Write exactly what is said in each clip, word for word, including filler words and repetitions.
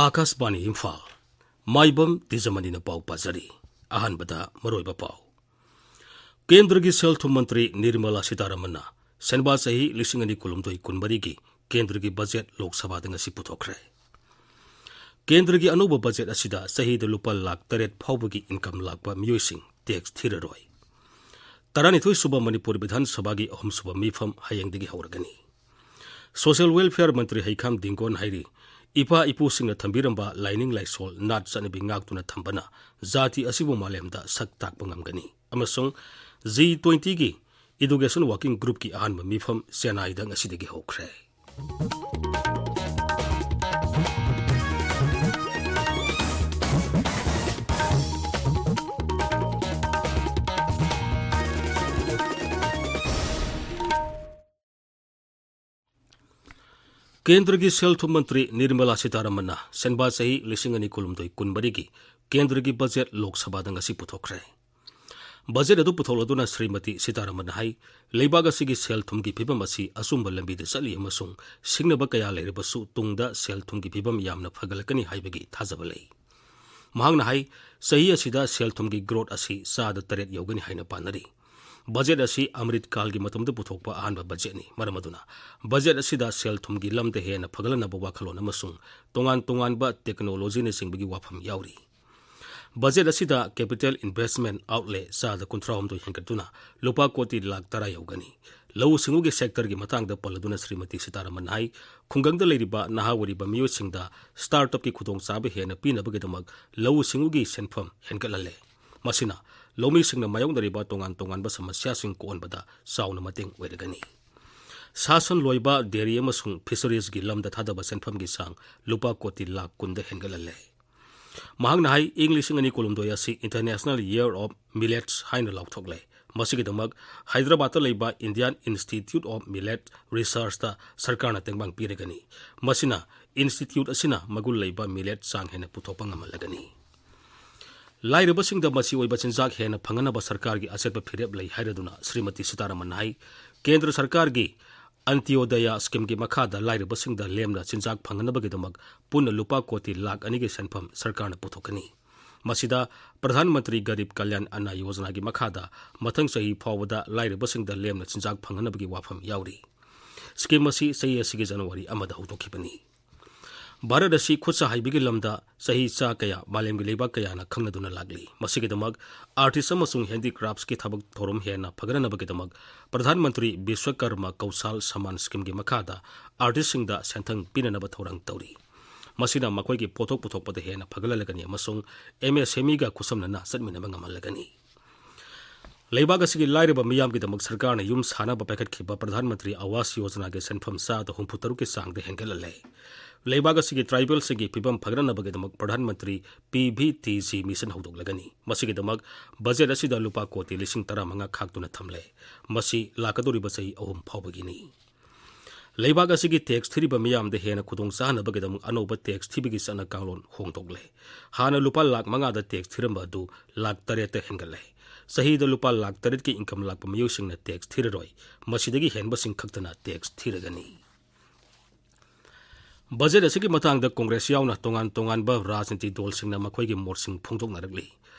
ꯑꯥꯀꯥꯁꯕꯥꯅꯤ ꯏꯝꯐꯥꯜ꯫ ꯃꯥꯏꯕꯝ ꯇꯤꯖꯃꯅꯤꯅ ꯄꯥꯎ ꯄꯥꯖꯔꯤ꯫ ꯑꯍꯥꯟꯕꯗ ꯃꯔꯨꯑꯣꯏꯕ ꯄꯥꯎ꯫ ꯀꯦꯟꯗ꯭ꯔꯒꯤ ꯁꯦꯜ ꯊꯨꯝ ꯃꯟꯇ꯭ꯔꯤ ꯅꯤꯔꯃꯂꯥ ꯁꯤꯇꯥꯔꯥꯃꯟꯅ ꯁꯦꯟꯕꯥ ꯆꯍꯤ ꯂꯤꯁꯤꯡ ꯑꯅꯤ ꯀꯨꯟꯍꯨꯝꯗꯣꯏ ꯀꯨꯟꯃꯔꯤꯒꯤ ꯀꯦꯟꯗ꯭ꯔꯒꯤ ꯕꯖꯦꯠ ꯂꯣꯛ ꯁꯚꯥꯗ ꯉꯁꯤ ꯄꯨꯊꯣꯛꯈ꯭ꯔꯦ꯫ ꯀꯦꯟꯗ꯭ꯔꯒꯤ ꯑꯅꯧꯕ ꯕꯖꯦꯠ ꯑꯁꯤꯗ ꯆꯍꯤꯗ ꯂꯨꯄꯥ ꯂꯥꯈ ꯇꯔꯦꯠ ꯐꯥꯎꯕꯒꯤ ꯏꯟꯀꯝ ꯂꯥꯛꯄ ꯃꯤꯑꯣꯏꯁꯤꯡ ꯇꯦꯛꯁ ꯊꯤꯔꯔꯣꯏ꯫ ꯇꯔꯥꯅꯤꯊꯣꯏ ꯁꯨꯕ ꯃꯅꯤꯄꯨꯔ ꯕꯤꯙꯥꯟ ꯁꯚꯥꯒꯤ ꯑꯍꯨꯝ ꯁꯨꯕ ꯃꯤꯐꯝ ꯍꯌꯦꯡꯗꯒꯤ ꯍꯧꯔꯒꯅꯤ꯫ ꯁꯣꯁꯤꯌꯦꯜ ꯋꯦꯜꯐꯤꯌꯔ ꯃꯟꯇ꯭ꯔꯤ ꯍꯩꯈꯥꯝ ꯗꯤꯡꯒꯣꯟ ꯍꯥꯏꯔꯤ, ꯏꯄꯥ ꯏꯄꯨꯁꯤꯡꯅ ꯊꯝꯕꯤꯔꯝꯕ ꯂꯥꯏꯅꯤꯡ ꯂꯥꯏꯁꯣꯜ ꯅꯥꯠ ꯆꯠꯅꯕꯤ ꯉꯥꯛꯇꯨꯅ ꯊꯝꯕꯅ ꯖꯥꯇꯤ ꯑꯁꯤꯕꯨ ꯃꯥꯂꯦꯝꯗ ꯁꯛ ꯇꯥꯛꯄ ꯉꯝꯒꯅꯤ꯫ ꯑꯃꯁꯨꯡ ꯖꯤ ꯇ꯭ꯋꯦꯟꯇꯤꯒꯤ ꯏꯗꯨꯀꯦꯁꯟ ꯋꯥꯔꯀꯤꯡ ꯒ꯭ꯔꯨꯞꯀꯤ ꯑꯍꯥꯟꯕ ꯃꯤꯐꯝ ꯆꯦꯟꯅꯥꯏꯗ ꯉꯁꯤꯗꯒꯤ ꯍꯧꯈ꯭ꯔꯦ꯫ ꯀꯦꯟꯗ꯭ꯔꯒꯤ ꯁꯦꯜ ꯊꯨꯝ ꯃꯟꯇ꯭ꯔꯤ ꯅꯤꯔꯃꯂꯥ ꯁꯤꯇꯥꯔꯥꯃꯟꯅ ꯁꯦꯟꯕꯥ ꯆꯍꯤ ꯂꯤꯁꯤꯡ ꯑꯅꯤ ꯀꯨꯟꯍꯨꯝꯗꯣꯏ ꯀꯨꯟꯃꯔꯤꯒꯤ ꯀꯦꯟꯗ꯭ꯔꯒꯤ ꯕꯖꯦꯠ ꯂꯣꯛ ꯁꯚꯥꯗ ꯉꯁꯤ ꯄꯨꯊꯣꯛꯈ꯭ꯔꯦ꯫ ꯕꯖꯦꯠ ꯑꯗꯨ ꯄꯨꯊꯣꯛꯂꯗꯨꯅ ꯁ꯭ꯔꯤꯃꯇꯤ ꯁꯤꯇꯥꯔꯥꯃꯟꯅ ꯍꯥꯏ, ꯂꯩꯕꯥꯛ ꯑꯁꯤꯒꯤ ꯁꯦꯜ ꯊꯨꯝꯒꯤ ꯐꯤꯕꯝ ꯑꯁꯤ ꯑꯆꯨꯝꯕ ꯂꯝꯕꯤꯗ ꯆꯠꯂꯤ ꯑꯃꯁꯨꯡ ꯁꯤꯡꯅꯕ ꯀꯌꯥ ꯂꯩꯔꯕꯁꯨ ꯇꯨꯡꯗ ꯁꯦꯜ ꯊꯨꯝꯒꯤ ꯐꯤꯕꯝ ꯌꯥꯝꯅ ꯐꯒꯠꯂꯛꯀꯅꯤ ꯍꯥꯏꯕꯒꯤ ꯊꯥꯖꯕ ꯂꯩ꯫ ꯃꯍꯥꯛꯅ ꯍꯥꯏ, ꯆꯍꯤ ꯑꯁꯤꯗ ꯁꯦꯜ ꯊꯨꯝꯒꯤ ꯒ꯭ꯔꯣꯠ ꯑꯁꯤ ꯆꯥꯗ ꯇꯔꯦꯠ ꯌꯧꯒꯅꯤ ꯍꯥꯏꯅ ꯄꯥꯅꯔꯤ꯫ ꯕꯖꯦꯠ ꯑꯁꯤ ꯑꯃ꯭ꯔꯤꯠ ꯀꯥꯜꯒꯤ ꯃꯇꯝꯗ ꯄꯨꯊꯣꯛꯄ ꯑꯍꯥꯟꯕ ꯕꯖꯦꯠꯅꯤ꯫ ꯃꯔꯝ ꯑꯗꯨꯅ ꯕꯖꯦꯠ ꯑꯁꯤꯗ ꯁꯦꯜ ꯊꯨꯝꯒꯤ ꯂꯝꯗ ꯍꯦꯟꯅ ꯐꯒꯠꯂꯛꯅꯕ ꯋꯥꯈꯜꯂꯣꯟ ꯑꯃꯁꯨꯡ ꯇꯣꯉꯥꯟ ꯇꯣꯉꯥꯟꯕ ꯇꯦꯛꯅꯣꯂꯣꯖꯤꯅꯆꯤꯡꯕꯒꯤ ꯋꯥꯐꯝ ꯌꯥꯎꯔꯤ꯫ ꯕꯖꯦꯠ ꯑꯁꯤꯗ ꯀꯦꯄꯤꯇꯦꯜ ꯏꯟꯚꯦꯁ꯭ꯠꯃꯦꯟꯠ ꯑꯥꯎꯠꯂꯦ ꯆꯥꯗ ꯀꯨꯟꯊ꯭ꯔꯥ ꯍꯨꯝꯗꯣꯏ ꯍꯦꯟꯒꯠꯇꯨꯅ ꯂꯨꯄꯥ ꯀꯣꯇꯤ ꯂꯥꯈ ꯇꯔꯥ ꯌꯧꯒꯅꯤ꯫ ꯂꯧꯎ ꯁꯤꯡꯎꯒꯤ ꯁꯦꯛꯇꯔꯒꯤ ꯃꯇꯥꯡꯗ ꯄꯜꯂꯗꯨꯅ ꯁ꯭ꯔꯤꯃꯇꯤ ꯁꯤꯇꯥꯔꯥꯃꯟ ꯍꯥꯏ, ꯈꯨꯡꯒꯪꯗ ꯂꯩꯔꯤꯕ ꯅꯍꯥ ꯑꯣꯏꯔꯤꯕ ꯃꯤꯑꯣꯏꯁꯤꯡꯗ ꯁ꯭ꯇꯥꯔꯠ ꯑꯞꯀꯤ ꯈꯨꯗꯣꯡꯆꯥꯕ ꯍꯦꯟꯅ ꯄꯤꯅꯕꯒꯤꯗꯃꯛ ꯂꯧꯎ ꯁꯤꯡꯎꯒꯤ ꯁꯦꯟꯐꯝ ꯍꯦꯟꯒꯠꯍꯜꯂꯦ꯫ ꯃꯁꯤꯅ ꯂꯧꯃꯤꯁꯤꯡꯅ ꯃꯥꯌꯣꯛꯅꯔꯤꯕ ꯇꯣꯉꯥꯟ ꯇꯣꯉꯥꯟꯕ ꯁꯃꯁ꯭ꯌꯥꯁꯤꯡ ꯀꯣꯛꯍꯟꯕꯗ ꯆꯥꯎꯅ ꯃꯇꯦꯡ ꯑꯣꯏꯔꯒꯅꯤ꯫ ꯁꯥ ꯁꯟ ꯂꯣꯏꯕ, ꯗꯦꯔꯤ ꯑꯃꯁꯨꯡ ꯐꯤꯁꯔꯤꯖꯒꯤ ꯂꯝꯗ ꯊꯥꯗꯕ ꯁꯦꯟꯐꯝꯒꯤ ꯆꯥꯡ ꯂꯨꯄꯥ ꯀꯣꯇꯤ ꯂꯥꯈ ꯀꯨꯟꯗ ꯍꯦꯟꯒꯠꯍꯜꯂꯦ꯫ ꯃꯍꯥꯛꯅ ꯍꯥꯏ, ꯏꯪ ꯂꯤꯁꯤꯡ ꯑꯅꯤ ꯀꯨꯟꯍꯨꯝꯗꯣꯏ ꯑꯁꯤ International Year of Millets ꯍꯥꯏꯅ ꯂꯥꯎꯊꯣꯛꯂꯦ꯫ ꯃꯁꯤꯒꯤꯗꯃꯛ ꯍꯥꯏꯗ꯭ꯔꯕꯥꯗꯇ ꯂꯩꯕ Indian Institute of Millet Researchꯇ ꯁꯔꯀꯥꯔꯅ ꯇꯦꯡꯕꯥꯡ ꯄꯤꯔꯒꯅꯤ꯫ ꯃꯁꯤꯅ ꯏꯟꯁꯇꯤꯇ꯭ꯌꯨꯠ ꯑꯁꯤꯅ ꯃꯒꯨꯟ ꯂꯩꯕ ꯃꯤꯂꯦꯠ ꯆꯥꯡ ꯍꯦꯟꯅ ꯄꯨꯊꯣꯛꯄ ꯉꯝꯍꯜꯂꯒꯅꯤ꯫ ꯂꯥꯏꯔꯕꯁꯤꯡꯗ ꯃꯆꯤ ꯑꯣꯏꯕ ꯆꯤꯟꯖꯥꯛ ꯍꯦꯟꯅ ꯐꯪꯍꯟꯅꯕ ꯁꯔꯀꯥꯔꯒꯤ ꯑꯆꯦꯠꯄ ꯐꯤꯔꯦꯞ ꯂꯩ ꯍꯥꯏꯔꯗꯨꯅ ꯁ꯭ꯔꯤꯃꯇꯤ ꯁꯤꯇꯥꯔꯥꯃꯟꯅ ꯍꯥꯏ, ꯀꯦꯟꯗ꯭ꯔ ꯁꯔꯀꯥꯔꯒꯤ ꯑꯟꯇꯤꯌꯣꯗꯌꯥ ꯁ꯭ꯀꯤꯝꯒꯤ ꯃꯈꯥꯗ ꯂꯥꯏꯔꯕꯁꯤꯡꯗ ꯂꯦꯝꯅ ꯆꯤꯟꯖꯥꯛ ꯐꯪꯍꯟꯅꯕꯒꯤꯗꯃꯛ ꯄꯨꯟꯅ ꯂꯨꯄꯥ ꯀꯣꯇꯤ ꯂꯥꯈ ꯑꯅꯤꯒꯤ ꯁꯦꯟꯐꯝ ꯁꯔꯀꯥꯔꯅ ꯄꯨꯊꯣꯛꯀꯅꯤ꯫ ꯃꯁꯤꯗ ꯄ꯭ꯔꯙꯥꯟ ꯃꯟꯇ꯭ꯔꯤ ꯒꯔꯤꯕ ꯀꯜꯌꯥꯟ ꯑꯟꯅ ꯌꯣꯖꯅꯥꯒꯤ ꯃꯈꯥꯗ ꯃꯊꯪ ꯆꯍꯤ ꯐꯥꯎꯕꯗ ꯂꯥꯏꯔꯕꯁꯤꯡꯗ ꯂꯦꯝꯅ ꯆꯤꯟꯖꯥꯛ ꯐꯪꯍꯟꯅꯕꯒꯤ ꯋꯥꯐꯝ ꯌꯥꯎꯔꯤ꯫ ꯁ꯭ꯀꯤꯝ ꯑꯁꯤ ꯆꯍꯤ ꯑꯁꯤꯒꯤ ꯖꯅꯋꯥꯔꯤ ꯑꯃꯗ ꯍꯧꯗꯣꯛꯈꯤꯕꯅꯤ꯫ ꯚꯥꯔꯠ ꯑꯁꯤ ꯈꯨꯠ ꯁꯥ ꯍꯩꯕꯒꯤ ꯂꯝꯗ ꯆꯍꯤ ꯆꯥ ꯀꯌꯥ ꯃꯥꯂꯦꯝꯒꯤ ꯂꯩꯕꯥꯛ ꯀꯌꯥꯅ ꯈꯪꯅꯗꯨꯅ ꯂꯥꯛꯂꯤ꯫ ꯃꯁꯤꯒꯤꯗꯃꯛ ꯑꯥꯔꯇꯤꯁ ꯑꯃꯁꯨꯡ ꯍꯦꯟꯗꯤꯀ꯭ꯔꯥꯐꯠꯁꯀꯤ ꯊꯕꯛ ꯊꯧꯔꯝ ꯍꯦꯟꯅ ꯐꯒꯠꯅꯅꯕꯒꯤꯗꯃꯛ ꯄ꯭ꯔꯙꯥꯟ ꯃꯟꯇ꯭ꯔꯤ ꯕꯤꯁ꯭ꯋꯀꯔꯃ ꯀꯧꯁꯥꯜ ꯁꯃꯥꯟ ꯁ꯭ꯀꯤꯝꯒꯤ ꯃꯈꯥꯗ ꯑꯥꯔꯇꯤꯁꯁꯤꯡꯗ ꯁꯦꯟꯊꯪ ꯄꯤꯅꯅꯕ ꯊꯧꯔꯥꯡ ꯇꯧꯔꯤ꯫ ꯃꯁꯤꯅ ꯃꯈꯣꯏꯒꯤ ꯄꯣꯠꯊꯣꯛ ꯄꯨꯊꯣꯛꯄꯗ ꯍꯦꯟꯅ ꯐꯒꯠꯍꯜꯂꯒꯅꯤ ꯑꯃꯁꯨꯡ ꯑꯦꯝ ꯑꯦꯁ ꯑꯦꯝ ꯏꯒ ꯈꯨꯠꯁꯝꯅꯅ ꯆꯠꯃꯤꯟꯅꯕ ꯉꯝꯍꯜꯂꯒꯅꯤ꯫ ꯂꯩꯕꯥꯛ ꯑꯁꯤꯒꯤ ꯂꯥꯏꯔꯕ ꯃꯤꯌꯥꯝꯒꯤꯗꯃꯛ ꯁꯔꯀꯥꯔꯅ ꯌꯨꯝ ꯁꯥꯅꯕ ꯄꯥꯏꯈꯠꯈꯤꯕ ꯄ꯭ꯔꯙꯥꯟ ꯃꯟꯇ꯭ꯔꯤ ꯑꯋꯥꯁ ꯌꯣꯖꯅꯥꯒꯤ ꯁꯦꯟꯐꯝ ꯆꯥꯗ ꯍꯨꯝꯐꯨ ꯇꯔꯨꯛꯀꯤ ꯆꯥꯡꯗ ꯍꯦꯟꯒꯠꯍꯜꯂꯦ꯫ ꯂꯩꯕꯥꯛ ꯑꯁꯤꯒꯤ ꯇ꯭ꯔꯥꯏꯕꯦꯜꯁꯤꯡꯒꯤ ꯐꯤꯕꯝ ꯐꯒꯠꯅꯅꯕꯒꯤꯗꯃꯛ Pradhan Mantri P V T G mission ꯍꯧꯗꯣꯛꯂꯒꯅꯤ꯫ ꯃꯁꯤꯒꯤꯗꯃꯛ ꯕꯖꯦꯠ ꯑꯁꯤꯗ ꯂꯨꯄꯥ ꯀꯣꯇꯤ ꯂꯤꯁꯤꯡ ꯇꯔꯥꯃꯉꯥ ꯈꯥꯛꯇꯨꯅ ꯊꯝꯂꯦ꯫ ꯃꯁꯤ ꯂꯥꯛꯀꯗꯧꯔꯤꯕ ꯆꯍꯤ ꯑꯍꯨꯝ ꯐꯥꯎꯕꯒꯤꯅꯤ꯫ ꯂꯩꯕꯥꯛ ꯑꯁꯤꯒꯤ ꯇꯦꯛꯁ ꯊꯤꯔꯤꯕ ꯃꯤꯌꯥꯝꯗ ꯍꯦꯟꯅ ꯈꯨꯗꯣꯡ ꯆꯥꯍꯟꯅꯕꯒꯤꯗꯃꯛ ꯑꯅꯧꯕ ꯇꯦꯛꯁ ꯊꯤꯕꯒꯤ ꯆꯠꯅ ꯀꯥꯡꯂꯣꯟ ꯍꯣꯡꯗꯣꯛꯂꯦ꯫ ꯍꯥꯟꯅ ꯂꯨꯄꯥ ꯂꯥꯈ ꯃꯉꯥꯗ ꯇꯦꯛꯁ ꯊꯤꯔꯝꯕ ꯑꯗꯨ ꯂꯥꯈ ꯇꯔꯦꯠꯇ ꯍꯦꯟꯒꯠꯂꯦ꯫ ꯆꯍꯤꯗ ꯂꯨꯄꯥ ꯂꯥꯈ ꯇꯔꯦꯠꯀꯤ ꯏꯟꯀꯝ ꯂꯥꯛꯄ ꯃꯤꯑꯣꯏꯁꯤꯡꯅ ꯇꯦꯛꯁ ꯊꯤꯔꯔꯣꯏ꯫ ꯃꯁꯤꯗꯒꯤ ꯍꯦꯟꯕꯁꯤꯡ ꯈꯛꯇꯅ ꯇꯦꯛꯁ ꯊꯤꯔꯒꯅꯤ꯫ ꯕꯖꯦꯠ ꯑꯁꯤꯒꯤ ꯃꯇꯥꯡꯗ ꯀꯣꯡꯒ꯭ꯔꯦꯁ ꯌꯥꯎꯅ ꯇꯣꯉꯥꯟ ꯇꯣꯉꯥꯟꯕ ꯔꯥꯖꯅꯤꯇꯤ ꯗꯜꯁꯤꯡꯅ ꯃꯈꯣꯏꯒꯤ ꯃꯣꯠꯁꯤꯡ ꯐꯣꯡꯗꯣꯛꯅꯔꯛꯂꯤ꯫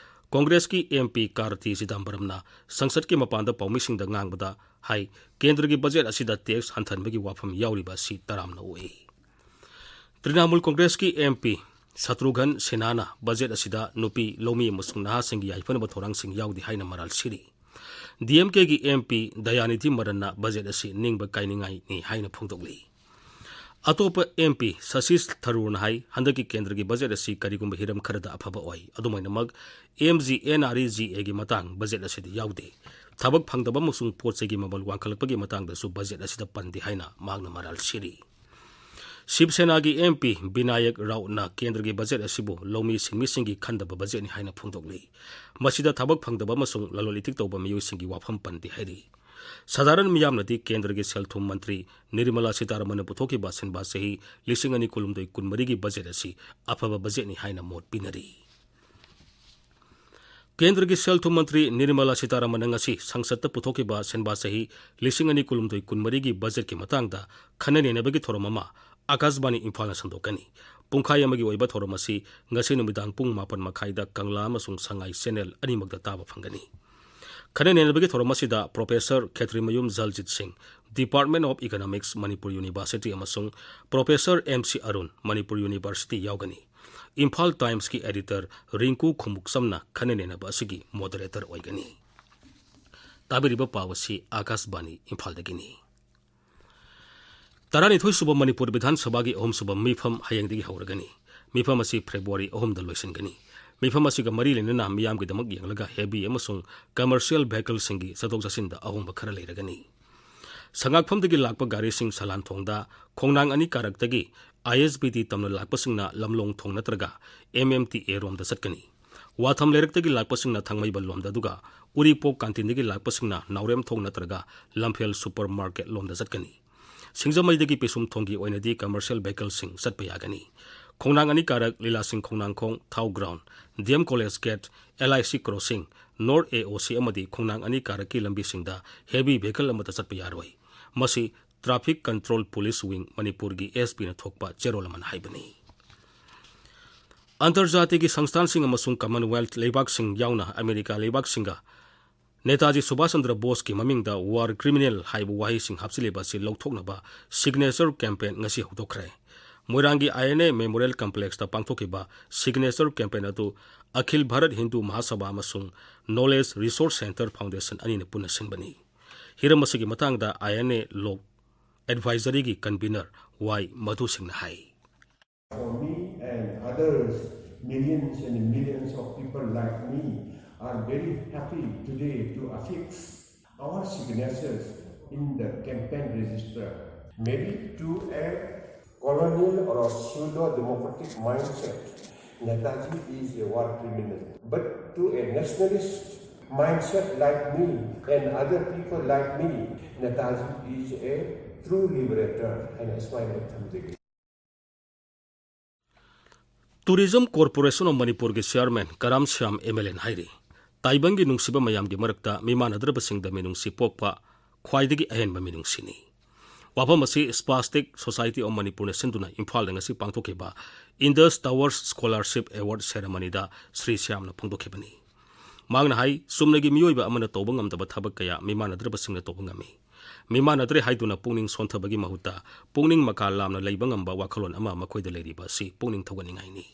ꯀꯣꯡꯒ꯭ꯔꯦꯁꯀꯤ ꯑꯦꯝ ꯄꯤ ꯀꯥꯔꯇꯤ ꯆꯤꯗꯝꯕꯔꯝꯅ ꯁꯪꯁꯠꯀꯤ ꯃꯄꯥꯟꯗ ꯄꯥꯎꯃꯤꯁꯤꯡꯗ ꯉꯥꯡꯕꯗ ꯍꯥꯏ, ꯀꯦꯟꯗ꯭ꯔꯒꯤ ꯕꯖꯦꯠ ꯑꯁꯤꯗ ꯇꯦꯛꯁ ꯍꯟꯊꯍꯟꯕꯒꯤ ꯋꯥꯐꯝ ꯌꯥꯎꯔꯤꯕ ꯑꯁꯤ ꯇꯔꯥꯝꯅ ꯑꯣꯛꯏ꯫ Trinamool ꯀꯣꯡꯒ꯭ꯔꯦꯁꯀꯤ M P Shatrughan ꯁꯤꯟꯍꯥꯅ budget ꯑꯁꯤꯗ ꯅꯨꯄꯤ, ꯂꯧꯃꯤ ꯑꯃꯁꯨꯡ ꯅꯍꯥꯁꯤꯡꯒꯤ ꯌꯥꯏꯐꯅꯕ ꯊꯧꯔꯥꯡꯁꯤꯡ ꯌꯥꯎꯗꯦ ꯍꯥꯏꯅ ꯃꯔꯥꯜ ꯁꯤꯔꯤ꯫ ꯗꯤ ꯑꯦꯝ ꯀꯦꯒꯤ ꯑꯦꯝ ꯄꯤ ꯗꯌꯥꯅꯤꯙꯤ ꯃꯔꯟꯅ ꯕꯖꯦꯠ ꯑꯁꯤ ꯅꯤꯡꯕ ꯀꯥꯏꯅꯤꯡꯉꯥꯏꯅꯤ ꯍꯥꯏꯅ ꯐꯣꯡꯗꯣꯛꯂꯤ꯫ ꯑꯇꯣꯞꯄ ꯑꯦꯝ ꯄꯤ ꯁꯁꯤꯁ ꯊꯔꯨꯔꯅ ꯍꯥꯏ, ꯍꯟꯗꯛꯀꯤ ꯀꯦꯟꯗ꯭ꯔꯒꯤ ꯕꯖꯦꯠ ꯑꯁꯤ ꯀꯔꯤꯒꯨꯝꯕ ꯍꯤꯔꯝ ꯈꯔꯗ ꯑꯐꯕ ꯑꯣꯏ, ꯑꯗꯨꯃꯥꯏꯅꯃꯛ M G N R E G ꯑꯦꯒꯤ ꯃꯇꯥꯡ ꯕꯖꯦꯠ ꯑꯁꯤꯗ ꯌꯥꯎꯗꯦ꯫ ꯊꯕꯛ ꯐꯪꯗꯕ ꯑꯃꯁꯨꯡ ꯄꯣꯠ ꯆꯩꯒꯤ ꯃꯃꯜ ꯋꯥꯡꯈꯠꯂꯛꯄꯒꯤ ꯃꯇꯥꯡꯗꯁꯨ ꯕꯖꯦꯠ ꯑꯁꯤꯗ ꯄꯟꯗꯦ ꯍꯥꯏꯅ ꯃꯍꯥꯛꯅ ꯃꯔꯥꯜ ꯁꯤꯔꯤ꯫ ꯁꯤꯕ ꯁꯦꯅꯥꯒꯤ ꯑꯦꯝ ꯄꯤ ꯕꯤꯅꯥꯌꯛ ꯔꯥꯎꯠꯅ ꯀꯦꯟꯗ꯭ꯔꯒꯤ ꯕꯖꯦꯠ ꯑꯁꯤꯕꯨ ꯂꯧꯃꯤ ꯁꯤꯟꯃꯤꯁꯤꯡꯒꯤ ꯈꯟꯗꯕ ꯕꯖꯦꯠꯅꯤ ꯍꯥꯏꯅ ꯐꯣꯡꯗꯣꯛꯂꯤ꯫ ꯃꯁꯤꯗ ꯊꯕꯛ ꯐꯪꯗꯕ ꯑꯃꯁꯨꯡ ꯂꯂꯣꯟ ꯏꯇꯤꯛ ꯇꯧꯕ ꯃꯤꯑꯣꯏꯁꯤꯡꯒꯤ ꯋꯥꯐꯝ ꯄꯟꯗꯦ ꯍꯥꯏꯔꯤ꯫ ꯁꯥꯙꯥꯔꯟ ꯃꯤꯌꯥꯝꯅꯗꯤ ꯀꯦꯟꯗ꯭ꯔꯒꯤ ꯁꯦꯜ ꯊꯨꯝ ꯃꯟꯇ꯭ꯔꯤ ꯅꯤꯔꯃꯂꯥ ꯁꯤꯇꯥꯔꯥꯃꯟꯅ ꯄꯨꯊꯣꯛꯈꯤꯕ ꯁꯤꯟꯕ ꯆꯍꯤ ꯂꯤꯁꯤꯡ ꯑꯅꯤ ꯀꯨꯟꯍꯨꯝꯗꯣꯏ ꯀꯨꯟꯃꯔꯤꯒꯤ ꯕꯖꯦꯠ ꯑꯁꯤ ꯑꯐꯕ ꯕꯖꯦꯠꯅꯤ ꯍꯥꯏꯅ ꯃꯣꯠ ꯄꯤꯅꯔꯤ꯫ ꯀꯦꯟꯗ꯭ꯔꯒꯤ ꯁꯦꯜ ꯊꯨꯝ ꯃꯟꯇ꯭ꯔꯤ ꯅꯤꯔꯃꯂꯥ ꯁꯤꯇꯥꯔꯥꯃꯟꯅ ꯉꯁꯤ ꯁꯪꯁꯠꯇ ꯄꯨꯊꯣꯛꯈꯤꯕ ꯁꯦꯟꯕꯥ ꯆꯍꯤ ꯂꯤꯁꯤꯡ ꯑꯅꯤ ꯀꯨꯟꯍꯨꯝꯗꯣꯏ ꯀꯨꯟꯃꯔꯤꯒꯤ ꯕꯖꯦꯠꯀꯤ ꯃꯇꯥꯡꯗ ꯈꯟꯅ ꯅꯩꯅꯕꯒꯤ ꯊꯧꯔꯝ ꯑꯃ ꯑꯀꯥꯁꯕꯥꯅꯤ ꯏꯝꯐꯥꯜꯅ ꯁꯟꯗꯣꯛꯀꯅꯤ꯫ ꯄꯨꯡꯈꯥꯏ ꯑꯃꯒꯤ ꯑꯣꯏꯕ ꯊꯧꯔꯝ ꯑꯁꯤ ꯉꯁꯤ ꯅꯨꯃꯤꯗꯥꯡ ꯄꯨꯡ ꯃꯥꯄꯟ ꯃꯈꯥꯏꯗ ꯀꯪꯂꯥ ꯑꯃꯁꯨꯡ ꯁꯉꯥꯏ ꯆꯦꯅꯦꯜ ꯑꯅꯤꯃꯛꯇ ꯇꯥꯕ ꯐꯪꯒꯅꯤ꯫ ꯈꯟꯅ ꯅꯩꯅꯕꯒꯤ ꯊꯧꯔꯝ ꯑꯁꯤꯗ ꯄ꯭ꯔꯣꯐꯦꯁꯔ ꯈꯦꯇ꯭ꯔꯤꯃꯌꯨꯝ ꯖꯜꯖꯤꯠ ꯁꯤꯡ, Department of Economics, Manipur university, ꯑꯃꯁꯨꯡ professor M C Arun, Manipur university, ꯌꯥꯎꯒꯅꯤ꯫ ꯏꯝꯐꯥꯜ ꯇꯥꯏꯝꯁꯀꯤ ꯑꯦꯗꯤꯇꯔ ꯔꯤꯡꯀꯨ ꯈꯣꯡꯎꯞꯆꯝꯅ ꯈꯟꯅ ꯅꯩꯅꯕ ꯑꯁꯤꯒꯤ ꯃꯣꯗꯔꯦꯇꯔ ꯑꯣꯏꯒꯅꯤ꯫ ꯇꯥꯕꯤꯔꯤꯕ ꯄꯥꯎ ꯑꯁꯤ ꯑꯀꯥꯁꯕꯥꯅꯤ ꯏꯝꯐꯥꯜꯗꯒꯤꯅꯤ꯫ ꯇꯔꯥꯅꯤꯊꯣꯏ ꯁꯨꯕ ꯃꯅꯤꯄꯨꯔ ꯕꯤꯙꯥꯟ ꯁꯚꯥꯒꯤ ꯑꯍꯨꯝꯁꯨꯕ ꯃꯤꯐꯝ ꯍꯌꯦꯡꯗꯒꯤ ꯍꯧꯔꯒꯅꯤ꯫ ꯃꯤꯐꯝ ꯑꯁꯤ ꯐꯦꯕ꯭ꯔꯨꯋꯥꯔꯤ ꯑꯍꯨꯝꯗ ꯂꯣꯏꯁꯤꯟꯒꯅꯤ꯫ ꯃꯤꯐꯝ ꯑꯁꯤꯒ ꯃꯔꯤ ꯂꯩꯅꯅ ꯃꯤꯌꯥꯝꯒꯤꯗꯃꯛ ꯌꯦꯡꯂꯒ heavy ꯑꯃꯁꯨꯡ commercial vehicleꯁꯤꯡꯒꯤ ꯆꯠꯊꯣꯛ ꯆꯠꯁꯤꯟꯗ ꯑꯍꯣꯡꯕ ꯈꯔ ꯂꯩꯔꯒꯅꯤ꯫ ꯁꯉꯥꯛꯐꯝꯗꯒꯤ ꯂꯥꯛꯄ ꯒꯥꯔꯤꯁꯤꯡ ꯁꯂꯥꯟ ꯊꯣꯡꯗ, ꯈꯣꯡꯅꯥꯡ ꯑꯅꯤ ꯀꯥꯔꯛꯇꯒꯤ ISBT ꯇꯝꯅ ꯂꯥꯛꯄꯁꯤꯡꯅ ꯂꯝꯂꯣꯡ ꯊꯣꯡ ꯅꯠꯇ꯭ꯔꯒ MMTA ꯔꯣꯝꯗ ꯆꯠꯀꯅꯤ꯫ ꯋꯥꯊꯝ ꯂꯩꯔꯛꯇꯒꯤ ꯂꯥꯛꯄꯁꯤꯡꯅ ꯊꯥꯡꯃꯩꯕꯟ ꯂꯣꯝꯗ, ꯑꯗꯨꯒ ꯎꯔꯤꯄꯣꯛ ꯀꯥꯟꯇꯤꯟꯗꯒꯤ ꯂꯥꯛꯄꯁꯤꯡꯅ ꯅꯥꯎꯔꯦꯝꯊꯣꯡ ꯅꯠꯇ꯭ꯔꯒ ꯂꯝꯐꯦꯜ ꯁꯨꯄꯔ ꯃꯥꯔꯀꯦꯠ ꯂꯣꯝꯗ ꯆꯠꯀꯅꯤ꯫ ꯁꯤꯡꯖꯃꯩꯗꯒꯤ ꯄꯤꯁꯨꯝꯊꯣꯡꯒꯤ ꯑꯣꯏꯅꯗꯤ commercial vehicleꯁꯤꯡ ꯆꯠꯄ ꯌꯥꯒꯅꯤ꯫ ꯈꯣꯡꯅꯥꯡ ꯑꯅꯤ ꯀꯥꯔꯛ, ꯂꯤꯂꯥꯁꯤꯡ ꯈꯣꯡꯅꯥꯡꯈꯣꯡ, ꯊꯥꯎ ground, DM college gate, LIC crossing, north AOC ꯑꯃꯗꯤ ꯈꯣꯡꯅꯥꯡ ꯑꯅꯤ ꯀꯥꯔꯛꯀꯤ ꯂꯝꯕꯤꯁꯤꯡꯗ heavy vehicle ꯑꯃꯠꯇ ꯆꯠꯄ ꯌꯥꯔꯣꯏ꯫ ꯃꯁꯤ Traffic Control Police Wing, ꯃꯅꯤꯄꯨꯔꯒꯤ SPꯅ ꯊꯣꯛꯄ ꯆꯦꯔꯣꯜ ꯑꯃꯅ ꯍꯥꯏꯕꯅꯤ꯫ ꯑꯟꯇꯔꯖꯥꯇꯤꯒꯤ ꯁꯪꯁꯊꯥꯟꯁꯤꯡ ꯑꯃꯁꯨꯡ Commonwealth ꯂꯩꯕꯥꯛꯁꯤꯡ ꯌꯥꯎꯅ ꯑꯃꯦꯔꯤꯀꯥ ꯂꯩꯕꯥꯛꯁꯤꯡꯒ ꯅꯦꯇꯥꯖꯤ ꯁꯨꯚꯥꯁ ꯆꯟꯗ꯭ꯔ ꯕꯣꯁꯀꯤ ꯃꯃꯤꯡꯗ war criminal ꯍꯥꯏꯕ ꯋꯥꯍꯩꯁꯤꯡ ꯍꯥꯞꯆꯤꯜꯂꯤꯕ ꯑꯁꯤ ꯂꯧꯊꯣꯛꯅꯕ signature campaign ꯉꯁꯤ ꯍꯧꯗꯣꯛꯈ꯭ꯔꯦ꯫ ꯃꯣꯏꯔꯥꯡꯒꯤ INA Memorial Complexꯇ ꯄꯥꯡꯊꯣꯛꯈꯤꯕ signature campaign ꯑꯗꯨ ꯑꯈꯤꯜ ꯚꯥꯔꯠ ꯍꯤꯟꯗꯨ ꯃꯍꯥꯁꯚꯥ ꯑꯃꯁꯨꯡ Knowledge Resource Centre Foundation ꯑꯅꯤꯅ ꯄꯨꯟꯅ ꯁꯤꯟꯕꯅꯤ꯫ ꯍꯤꯔꯝ ꯑꯁꯤꯒꯤ ꯃꯇꯥꯡꯗ INA Law Advisoryꯒꯤ convener ꯋꯥꯏ ꯃꯙꯨ ꯁꯤꯡꯅ ꯍꯥꯏ꯫ For me and others, millions and millions of people like me are very happy today to affix our signatures in the campaign register. Maybe to a colonial or a pseudo-democratic mindset, Netaji is a war criminal. But to a nationalist mindset like me and other people like me, Netaji is a true liberator, and it's my anthem. Tourism Corporation of ꯃꯅꯤꯄꯨꯔꯒꯤ chairman ꯀꯔꯥꯝ ꯁ꯭ꯌꯥꯝ MLAꯅ ꯍꯥꯏꯔꯤ꯫ ꯇꯥꯏꯕꯪꯒꯤ ꯅꯨꯡꯁꯤꯕ ꯃꯌꯥꯝꯒꯤ ꯃꯔꯛꯇ ꯃꯤꯃꯥꯟꯅꯗ꯭ꯔꯕꯁꯤꯡꯗ ꯃꯤꯅꯨꯡꯁꯤ ꯄꯣꯛꯄ ꯈ꯭ꯋꯥꯏꯗꯒꯤ ꯑꯍꯦꯟꯕ ꯃꯤꯅꯨꯡꯁꯤꯅꯤ꯫ ꯋꯥꯐꯝ ꯑꯁꯤ Spastic Society of Manipurꯅ ꯁꯤꯟꯗꯨꯅ ꯏꯝꯐꯥꯜꯗ ꯉꯁꯤ ꯄꯥꯡꯊꯣꯛꯈꯤꯕ Indus Towers Scholarship Award Ceremonyꯗ Shri ꯁ꯭ꯌꯥꯝꯅ ꯐꯣꯡꯗꯣꯛꯈꯤꯕꯅꯤ꯫ ꯃꯍꯥꯛꯅ ꯍꯥꯏ, ꯆꯨꯝꯅꯒꯤ ꯃꯤꯑꯣꯏꯕ ꯑꯃꯅ ꯇꯧꯕ ꯉꯝꯗꯕ ꯊꯕꯛ ꯀꯌꯥ ꯃꯤꯃꯥꯟꯅꯗ꯭ꯔꯕꯁꯤꯡꯅ ꯇꯧꯕ ꯉꯝꯃꯤ꯫ ꯃꯤꯃꯥꯟꯅꯗ꯭ꯔꯦ ꯍꯥꯏꯗꯨꯅ ꯄꯨꯛꯅꯤꯡ ꯁꯣꯟꯊꯕꯒꯤ ꯃꯍꯨꯠꯇ ꯄꯨꯛꯅꯤꯡ ꯃꯀꯥ ꯂꯥꯝꯅ ꯂꯩꯕ ꯉꯝꯕ ꯋꯥꯈꯜꯂꯣꯟ ꯑꯃ ꯃꯈꯣꯏꯗ ꯂꯩꯔꯤꯕ ꯑꯁꯤ ꯄꯨꯛꯅꯤꯡ ꯊꯧꯒꯠꯅꯤꯡꯉꯥꯏꯅꯤ꯫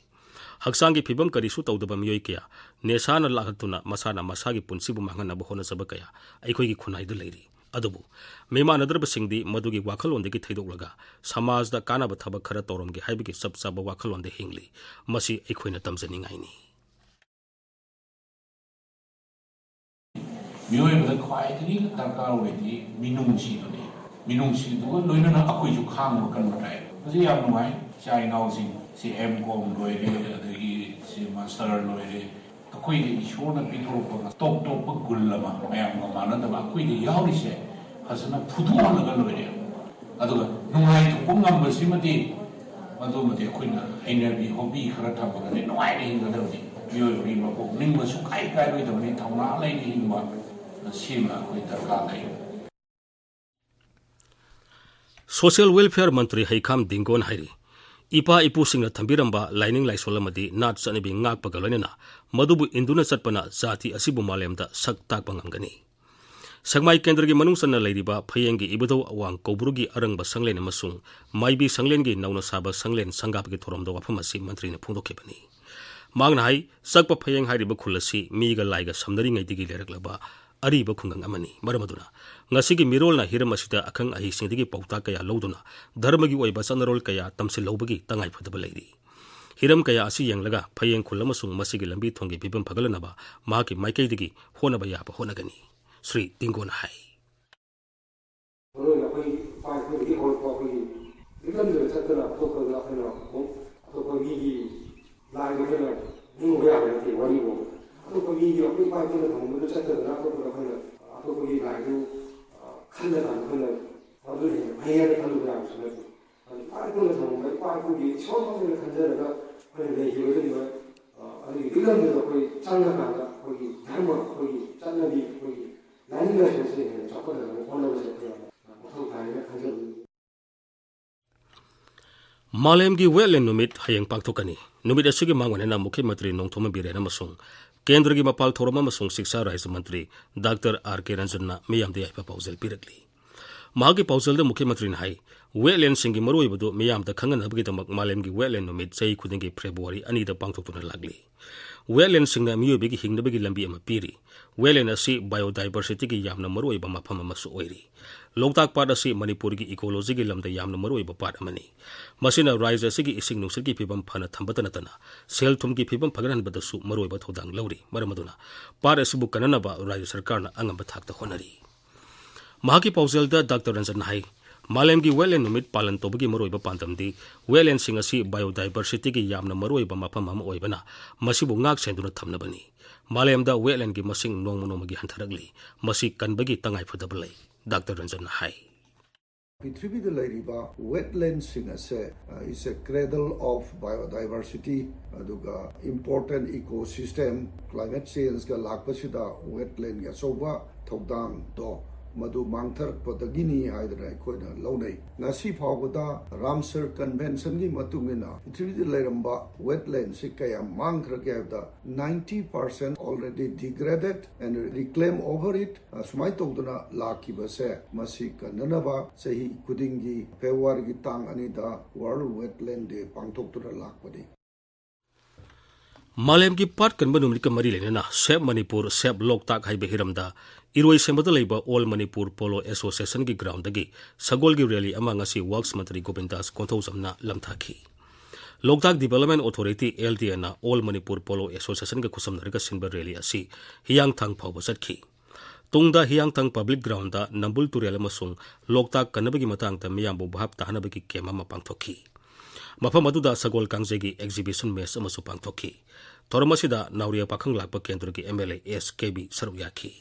ꯍꯛꯆꯥꯡꯒꯤ ꯐꯤꯕꯝ ꯀꯔꯤꯁꯨ ꯇꯧꯗꯕ ꯃꯤꯑꯣꯏ ꯀꯌꯥ ꯅꯦꯁꯥꯅ ꯂꯥꯛꯍꯟꯗꯨꯅ ꯃꯁꯥꯅ ꯃꯁꯥꯒꯤ ꯄꯨꯟꯁꯤꯕꯨ ꯃꯥꯡꯍꯟꯅꯕ ꯍꯣꯠꯅꯖꯕ ꯀꯌꯥ ꯑꯩꯈꯣꯏꯒꯤ ꯈꯨꯟꯅꯥꯏꯗ ꯂꯩꯔꯤ꯫ ꯑꯗꯨꯕꯨ ꯃꯤꯃꯥꯟꯅꯗ꯭ꯔꯕꯁꯤꯡꯗꯤ ꯃꯗꯨꯒꯤ ꯋꯥꯈꯜꯂꯣꯟꯗꯒꯤ ꯊꯩꯗꯣꯛꯂꯒ ꯁꯃꯥꯖꯗ ꯀꯥꯟꯅꯕ ꯊꯕꯛ ꯈꯔ ꯇꯧꯔꯝꯒꯦ ꯍꯥꯏꯕꯒꯤ ꯆꯞ ꯆꯥꯕ ꯋꯥꯈꯜꯂꯣꯟꯗ ꯍꯤꯡꯂꯤ꯫ ꯃꯁꯤ ꯑꯩꯈꯣꯏꯅ ꯇꯝꯖꯅꯤꯡꯉꯥꯏꯅꯤ꯫ ꯃꯤꯑꯣꯏꯕꯗ ꯈ꯭ꯋꯥꯏꯗꯒꯤ ꯗꯔꯀꯥꯔ ꯑꯣꯏꯔꯤꯗꯤ ꯃꯤꯅꯨꯡꯁꯤꯗꯨꯅꯤ꯫ ꯃꯤꯅꯨꯡꯁꯤꯗꯨꯒ ꯂꯣꯏꯅꯅ ꯑꯩꯈꯣꯏꯁꯨ ꯈꯥꯡꯕ ꯀꯟꯕ ꯇꯥꯏ꯫ ꯃꯁꯤ ꯌꯥꯝ ꯅꯨꯡꯉꯥꯏ꯫ ꯏꯆꯥ ꯏꯅꯥꯎꯁꯤꯡ ꯁꯤ M.Com ꯂꯣꯏꯔꯦ, ꯑꯗꯒꯤ ꯁꯤ master ꯂꯣꯏꯔꯦ꯫ ꯑꯩꯈꯣꯏꯗ ꯏꯁꯣꯔꯅ ꯄꯤꯊꯣꯔꯛꯄ ꯇꯣꯞ ꯇꯣꯞꯄ ꯒꯨꯜ ꯑꯃ, ꯃꯌꯥꯝꯒ ꯃꯥꯟꯅꯗꯕ ꯑꯩꯈꯣꯏꯗ ꯌꯥꯎꯔꯤꯁꯦ ꯐꯖꯅ ꯐꯨꯗꯣꯛꯍꯜꯂꯒ ꯂꯣꯏꯔꯦ꯫ ꯑꯗꯨꯒ ꯅꯨꯡꯉꯥꯏꯊꯣꯛꯄ ꯉꯝꯕꯁꯤꯃꯗꯤ, ꯃꯗꯨꯃꯗꯤ ꯑꯩꯈꯣꯏꯅ ꯍꯩꯅꯕꯤ, hobby ꯈꯔ ꯊꯝꯃꯒꯗꯤ ꯅꯨꯡꯉꯥꯏꯅ ꯍꯤꯡꯒꯗꯕꯅꯤ꯫ ꯃꯤꯑꯣꯏꯕꯒꯤ ꯃꯄꯣꯛ ꯅꯤꯡꯕ ꯁꯨꯡꯀꯥꯏ ꯀꯥꯏꯔꯣꯏꯗꯕꯅꯤ, ꯊꯧꯅꯥ ꯂꯩꯅ ꯍꯤꯡꯕ, ꯁꯤꯃ ꯑꯩꯈꯣꯏ ꯗꯔꯀꯥꯔ ꯂꯩ꯫ Social Welfare ꯃꯟꯇ꯭ꯔꯤ ꯍꯩꯈꯥꯝ ꯗꯤꯡꯒꯣꯟ ꯍꯥꯏꯔꯤ, ꯏꯄꯥ ꯏꯄꯨꯁꯤꯡꯅ ꯊꯝꯕꯤꯔꯝꯕ ꯂꯥꯏꯅꯤꯡ ꯂꯥꯏꯁꯣꯜ ꯑꯃꯗꯤ ꯅꯥꯠ ꯆꯠꯅꯕꯤ ꯉꯥꯛꯄꯒ ꯂꯣꯏꯅꯅ ꯃꯗꯨꯕꯨ ꯏꯟꯗꯨꯅ ꯆꯠꯄꯅ ꯖꯥꯇꯤ ꯑꯁꯤꯕꯨ ꯃꯥꯂꯦꯝꯗ ꯁꯛ ꯇꯥꯛꯄ ꯉꯝꯒꯅꯤ꯫ ꯁꯦꯛꯃꯥꯏ ꯀꯦꯟꯗ꯭ꯔꯒꯤ ꯃꯅꯨꯡ ꯆꯟꯅ ꯂꯩꯔꯤꯕ ꯐꯌꯦꯡꯒꯤ ꯏꯕꯨꯙꯧ ꯑꯋꯥꯡ ꯀꯧꯕ꯭ꯔꯨꯒꯤ ꯑꯔꯪꯕ ꯁꯪꯂꯦꯟ ꯑꯃꯁꯨꯡ ꯃꯥꯏꯕꯤ ꯁꯪꯂꯦꯟꯒꯤ ꯅꯧꯅ ꯁꯥꯕ ꯁꯪꯂꯦꯟ ꯁꯪꯒꯥꯕꯒꯤ ꯊꯧꯔꯝꯗ ꯋꯥꯐꯝ ꯑꯁꯤ ꯃꯟꯇ꯭ꯔꯤꯅ ꯐꯣꯡꯗꯣꯛꯈꯤꯕꯅꯤ꯫ ꯃꯍꯥꯛꯅ ꯍꯥꯏ, ꯆꯛꯄ ꯐꯌꯦꯡ ꯍꯥꯏꯔꯤꯕ ꯈꯨꯜ ꯑꯁꯤ ꯃꯤꯒ ꯂꯥꯏꯒ ꯁꯝꯅꯔꯤꯉꯩꯗꯒꯤ ꯂꯩꯔꯛꯂꯕ ꯑꯔꯤꯕ ꯈꯨꯡꯒꯪ ꯑꯃꯅꯤ꯫ ꯃꯔꯝ ꯑꯗꯨꯅ ꯉꯁꯤꯒꯤ ꯃꯤꯔꯣꯜꯅ ꯍꯤꯔꯝ ꯑꯁꯤꯗ ꯑꯈꯪ ꯑꯍꯩꯁꯤꯡꯗꯒꯤ ꯄꯥꯎꯇꯥꯛ ꯀꯌꯥ ꯂꯧꯗꯨꯅ ꯙꯔꯃꯒꯤ ꯑꯣꯏꯕ ꯆꯠꯅꯔꯣꯜ ꯀꯌꯥ ꯇꯝꯁꯤꯜꯍꯧꯕꯒꯤ ꯇꯉꯥꯏꯐꯗꯕ ꯂꯩꯔꯤ꯫ ꯍꯤꯔꯝ ꯀꯌꯥ ꯑꯁꯤ ꯌꯦꯡꯂꯒ ꯐꯌꯦꯡ ꯈꯨꯜ ꯑꯃꯁꯨꯡ ꯃꯁꯤꯒꯤ ꯂꯝꯕꯤ ꯊꯣꯡꯒꯤ ꯐꯤꯕꯝ ꯐꯒꯠꯂꯅꯕ ꯃꯍꯥꯛꯀꯤ ꯃꯥꯏꯀꯩꯗꯒꯤ ꯍꯣꯠꯅꯕ ꯌꯥꯕ ꯍꯣꯠꯅꯒꯅꯤ꯫ ꯁ꯭ꯔꯤ ꯗꯤꯡꯒꯣꯟꯅ ꯍꯥꯏ꯫ ꯃꯔꯨꯑꯣꯏꯅ ꯑꯩꯈꯣꯏ ꯏꯄꯥ ꯏꯄꯨꯗꯒꯤ ꯍꯧꯔꯛꯄ ꯑꯩꯈꯣꯏꯒꯤ ꯏꯔꯝꯗꯝꯗ ꯆꯠꯇꯅ ꯑꯇꯣꯞꯄꯗ ꯑꯩꯈꯣꯏꯅ ꯑꯃꯨꯛ ꯑꯇꯣꯞꯄ ꯃꯤꯒꯤ ꯂꯥꯏꯗ ꯑꯩꯈꯣꯏꯅ ꯅꯤꯡꯉꯨꯕ ꯌꯥꯕ ꯅꯠꯇꯦ꯫ ꯋꯥꯔꯤꯕꯨ ꯑꯇꯣꯞꯄ ꯃꯤꯒꯤ ꯑꯩꯈꯣꯏ ꯏꯄꯥ ꯏꯄꯨꯅ ꯊꯝꯃꯝꯕꯗꯨ ꯆꯠꯇꯗꯅ ꯑꯇꯣꯞꯄꯗ ꯑꯩꯈꯣꯏꯅ ꯑꯇꯣꯞꯄꯒꯤ ꯂꯥꯏꯗꯨ, ꯑ, ꯈꯜꯂꯒ ꯑꯩꯈꯣꯏꯅ ꯃꯗꯨꯅ ꯍꯦꯟꯅ ꯐꯩ ꯍꯥꯏꯅ ꯈꯜꯂꯨꯕ ꯌꯥꯕꯁꯨ ꯅꯠꯇꯦ꯫ ꯑꯗꯨ ꯏꯄꯥ ꯏꯄꯨꯅ ꯊꯝꯃꯝꯕ ꯏꯄꯥ ꯏꯄꯨꯒꯤ ꯏꯁꯣꯔꯃꯛ ꯑꯣꯏꯅ ꯈꯟꯖꯔꯒ ꯑꯩꯈꯣꯏꯅ ꯂꯩꯈꯤꯕ ꯑꯗꯨꯒꯨꯝꯕ, ꯑ, ꯑꯗꯨꯒꯤ ꯐꯤꯂꯝꯗꯨꯗ ꯑꯩꯈꯣꯏ ꯆꯪꯉꯀꯥꯟꯗ ꯑꯩꯈꯣꯏꯒꯤ ꯙꯔꯃ, ꯑꯩꯈꯣꯏꯒꯤ ꯆꯠꯅꯕꯤ, ꯑꯩꯈꯣꯏꯒꯤ ꯂꯥꯏꯅꯤꯡ ꯂꯥꯏꯁꯣꯟꯁꯦ ꯍꯦꯟꯅ ꯆꯥꯎꯈꯠꯅꯅꯕ ꯍꯣꯠꯅꯕꯁꯦ ꯑꯩꯈꯣꯏ ꯌꯥꯝꯅ ꯃꯊꯧ ꯇꯥꯏꯅ ꯈꯟꯖꯕꯅꯤ꯫ ꯃꯥꯂꯦꯝꯒꯤ ꯋꯦꯠꯂꯦꯟ ꯅꯨꯃꯤꯠ ꯍꯌꯦꯡ ꯄꯥꯡꯊꯣꯛꯀꯅꯤ꯫ ꯅꯨꯃꯤꯠ ꯑꯁꯤꯒꯤ ꯃꯥꯡꯑꯣꯏꯅꯅ ꯃꯨꯈ꯭ꯌ ꯃꯟꯇ꯭ꯔꯤ ꯅꯣꯡꯊꯣꯝꯕꯝ ꯕꯤꯔꯦꯟ ꯑꯃꯁꯨꯡ ꯀꯦꯟꯗ꯭ꯔꯒꯤ ꯃꯄꯥꯜ ꯊꯧꯔꯝ ꯑꯃꯁꯨꯡ ꯁꯤꯛꯁꯥ ꯔꯥꯖ꯭ꯌ ꯃꯟꯇ꯭ꯔꯤ ꯗꯥꯛꯇꯔ ꯑꯥꯔ ꯀꯦ ꯔꯟꯖꯟꯅ ꯃꯤꯌꯥꯝꯗ ꯌꯥꯏꯐ ꯄꯥꯎꯖꯦꯜ ꯄꯤꯔꯛꯂꯤ꯫ ꯃꯍꯥꯛꯀꯤ ꯄꯥꯎꯖꯦꯜꯗ ꯃꯨꯈ꯭ꯌ ꯃꯟꯇ꯭ꯔꯤꯅ ꯍꯥꯏ, ꯋꯦꯠꯂꯦꯟꯁꯤꯡꯒꯤ ꯃꯔꯨꯑꯣꯏꯕꯗꯨ ꯃꯤꯌꯥꯝꯗ ꯈꯪꯍꯟꯅꯕꯒꯤꯗꯃꯛ ꯃꯥꯂꯦꯝꯒꯤ ꯋꯦꯠꯂꯦꯟ ꯅꯨꯃꯤꯠ ꯆꯍꯤ ꯈꯨꯗꯤꯡꯒꯤ ꯐꯦꯕ꯭ꯔꯨꯋꯥꯔꯤ ꯑꯅꯤꯗ ꯄꯥꯡꯊꯣꯛꯇꯨꯅ ꯂꯥꯛꯂꯤ꯫ ꯋꯦꯠꯂꯦꯟꯁꯤꯡꯅ ꯃꯤꯑꯣꯏꯕꯒꯤ ꯍꯤꯡꯅꯕꯒꯤ ꯂꯝꯕꯤ ꯑꯃ ꯄꯤꯔꯤ꯫ ꯋꯦꯠꯂꯦꯟ ꯑꯁꯤ ꯕꯥꯏꯑꯣꯗꯥꯏꯕꯔꯁꯤꯇꯤꯒꯤ ꯌꯥꯝꯅ ꯃꯔꯨꯑꯣꯏꯕ ꯃꯐꯝ ꯑꯃꯁꯨ ꯑꯣꯏꯔꯤ꯫ ꯂꯣꯛꯇꯥꯛ ꯄꯥꯠ ꯑꯁꯤ ꯃꯅꯤꯄꯨꯔꯒꯤ ꯏꯀꯣꯂꯣꯖꯤꯒꯤ ꯂꯝꯗ ꯌꯥꯝꯅ ꯃꯔꯨꯑꯣꯏꯕ ꯄꯥꯠ ꯑꯃꯅꯤ꯫ ꯃꯁꯤꯅ ꯔꯥꯖ꯭ꯌ ꯑꯁꯤꯒꯤ ꯏꯁꯤꯡ ꯅꯨꯡꯁꯤꯠꯀꯤ ꯐꯤꯕꯝ ꯐꯅ ꯊꯝꯕꯇ ꯅꯠꯇꯅ ꯁꯦꯜ ꯊꯨꯝꯒꯤ ꯐꯤꯕꯝ ꯐꯒꯠꯍꯟꯕꯗꯁꯨ ꯃꯔꯨꯑꯣꯏꯕ ꯊꯧꯗꯥꯡ ꯂꯧꯔꯤ꯫ ꯃꯔꯝ ꯑꯗꯨꯅ ꯄꯥꯠ ꯑꯁꯤꯕꯨ ꯀꯟꯅꯅꯕ ꯔꯥꯖ꯭ꯌ ꯁꯔꯀꯥꯔꯅ ꯑꯉꯝꯕ ꯊꯥꯛꯇ ꯍꯣꯠꯅꯔꯤ꯫ ꯃꯍꯥꯛꯀꯤ ꯄꯥꯎꯖꯦꯜꯗ ꯗꯥꯛꯇꯔ ꯔꯟꯖꯟꯅ ꯍꯥꯏ, ꯃꯥꯂꯦꯝꯒꯤ ꯋꯦꯠꯂꯦꯟ ꯅꯨꯃꯤꯠ ꯄꯥꯂꯟ ꯇꯧꯕꯒꯤ ꯃꯔꯨꯑꯣꯏꯕ ꯄꯥꯟꯗꯝꯗꯤ ꯋꯦꯠꯂꯦꯟꯁꯤꯡ ꯑꯁꯤ ꯕꯥꯏꯑꯣꯗꯥꯏꯕꯔꯁꯤꯇꯤꯒꯤ ꯌꯥꯝꯅ ꯃꯔꯨꯑꯣꯏꯕ ꯃꯐꯝ ꯑꯃ ꯑꯣꯏꯕꯅ ꯃꯁꯤꯕꯨ ꯉꯥꯛ ꯁꯦꯟꯗꯨꯅ ꯊꯝꯅꯕꯅꯤ꯫ ꯃꯥꯂꯦꯝꯗ ꯋꯦꯠꯂꯦꯟꯒꯤ ꯃꯁꯤꯡ ꯅꯣꯡꯃ ꯅꯣꯡꯃꯒꯤ ꯍꯟꯊꯔꯛꯂꯤ꯫ ꯃꯁꯤ ꯀꯟꯕꯒꯤ ꯇꯉꯥꯏꯐꯗꯕ ꯂꯩ, ꯗꯥꯛꯇꯔ ꯔꯟꯖꯟꯅ ꯍꯥꯏ꯫ ꯄ꯭ꯔꯤꯊꯤꯕꯤꯗ ꯂꯩꯔꯤꯕ ꯋꯦꯠꯂꯦꯟꯁꯤꯡ ꯑꯁꯦ, uh, is a cradle of biodiversity, ꯑꯗꯨꯒ important ecosystem, climate changeꯒ ꯂꯥꯛꯄꯁꯤꯗ ꯋꯦꯠꯂꯦꯟꯒꯤ ꯑꯆꯧꯕ ꯊꯧꯗꯥꯡꯗꯣ ꯃꯗꯨ ꯃꯥꯡꯊꯔꯛꯄꯗꯒꯤꯅꯤ ꯍꯥꯏꯗꯅ ꯑꯩꯈꯣꯏꯅ ꯂꯧꯅꯩ꯫ ꯉꯁꯤ ꯐꯥꯎꯕꯗ ꯔꯥꯝꯁꯔ ꯀꯟꯚꯦꯟꯁꯟꯒꯤ ꯃꯇꯨꯡ ꯏꯟꯅ ꯄ꯭ꯔꯤꯊꯤꯕꯤꯗ ꯂꯩꯔꯝꯕ ꯋꯦꯠꯂꯦꯟꯁꯤ ꯀꯌꯥꯝ ꯃꯥꯡꯈ꯭ꯔꯒꯦ ꯍꯥꯏꯕꯗ ninety percent already degraded and reclaim over it, ꯑ, ꯁꯨꯃꯥꯏꯅ ꯇꯧꯗꯅ ꯂꯥꯛꯈꯤꯕꯁꯦ, ꯃꯁꯤ ꯀꯟꯅꯅꯕ ꯆꯍꯤ ꯈꯨꯗꯤꯡꯒꯤ ꯐꯦꯕ꯭ꯔꯨꯋꯥꯔꯤꯒꯤ ꯇꯥꯡ ꯑꯅꯤꯗ World Wetland Day ꯄꯥꯡꯊꯣꯛꯇꯨꯅ ꯂꯥꯛꯄꯅꯤ꯫ ꯃꯥꯂꯦꯝꯒꯤ ꯄꯥꯠ ꯀꯟꯕ ꯅꯨꯃꯤꯠꯀ ꯃꯔꯤ ꯂꯩꯅꯅ Save Manipur, Save Loktak ꯍꯥꯏꯕ ꯍꯤꯔꯝꯗ ꯏꯔꯣꯏꯁꯦꯝꯕꯗ ꯂꯩꯕ All Manipur Polo Associationꯒꯤ groundꯗꯒꯤ ꯁꯒꯣꯜꯒꯤ rally ꯑꯃ ꯉꯁꯤ Works ꯃꯟꯇ꯭ꯔꯤ ꯒꯣꯕꯤꯟꯗꯥꯁ ꯀꯣꯟꯊꯧꯖꯝꯅ ꯂꯝꯊꯥꯈꯤ꯫ Loktak Development Authority, LDAꯅ All Manipur Polo Associationꯒ ꯈꯨꯠꯁꯝꯅꯔꯒ ꯁꯤꯟꯕ rally ꯑꯁꯤ ꯍꯤꯌꯥꯡꯊꯥꯡ ꯐꯥꯎꯕ ꯆꯠꯈꯤ꯫ ꯇꯨꯡꯗ ꯍꯤꯌꯥꯡꯊꯥꯡ Public Groundꯗ ꯅꯝꯕꯨꯜ ꯇꯨꯔꯦꯜ ꯑꯃꯁꯨꯡ ꯂꯣꯛꯇꯥꯛ ꯀꯟꯅꯕꯒꯤ ꯃꯇꯥꯡꯗ ꯃꯤꯌꯥꯝꯕꯨ ꯚꯥꯞ ꯇꯥꯍꯟꯅꯕꯒꯤ camp ꯑꯃ ꯄꯥꯡꯊꯣꯛꯈꯤ꯫ ꯃꯐꯝ ꯑꯗꯨꯗ ꯁꯒꯣꯜ ꯀꯥꯡꯖꯩꯒꯤ exhibition match ꯑꯃꯁꯨ ꯄꯥꯡꯊꯣꯛꯈꯤ꯫ ꯊꯧꯔꯝ ꯑꯁꯤꯗ ꯅꯥꯎꯔꯤꯌꯥ ꯄꯥꯈꯪ ꯂꯥꯛꯄ ꯀꯦꯟꯗ꯭ꯔꯒꯤ MLA ꯑꯦꯁ ꯀꯦꯕꯤ ꯁꯔꯨꯛ ꯌꯥꯈꯤ꯫